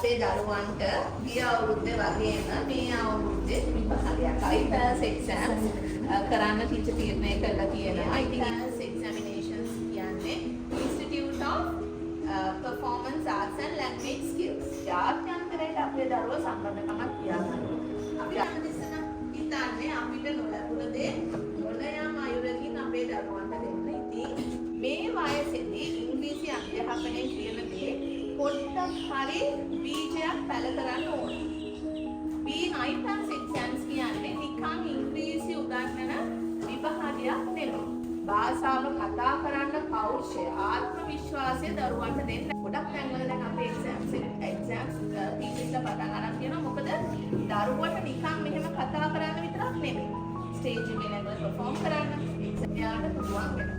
අපේ දරුවන්ට ගිය අවුරුද්දේ වගේම මේ අවුරුද්දේ විභාගයක් IPALS exams කරන්න ටීචර් තීරණය කරලා තියෙනවා. ඉතින් IPALS examinations කියන්නේ Institute of Performance Arts and Language Skills. ජාත්‍යන්තරයට අපේ දරුවෝ සම්බන්ධකමක් තියාගන්න. අපි හැමතිස්සෙම හිතන්නේ අපිට නොලැබුණ දේ මොන යම් අයුරකින් අපේ දරුවන්ට දෙන්න. ඉතින් මේ වයසේදී ඉංග්‍රීසි අධ්‍යාපනය කියන දේ පොඩ්ඩක් හරි බීජයක් පැල කරන්න ඕන. මේ IPALS exams කියන්නේ නිකන් ඉංග්‍රීසි උගන්වන විභාගයක් නෙමෙයි. භාෂාව කතා කරන්න පෞරුෂය, ආත්ම විශ්වාසය දරුවන්ට දෙන්න. ගොඩක් තැන්වල දැන් අපේ එක්සෑම්ස් එක්සෑම්ස් ටීචර්ස්ලා පටන් අරන් තියෙනවා. මොකද දරුවට නිකන් මෙහෙම කතා කරන්න විතරක් නෙමෙයි. ස්ටේජ් එකේ නැගලා පර්ෆෝම් කරන්න එයාට පුළුවන් වෙනවා.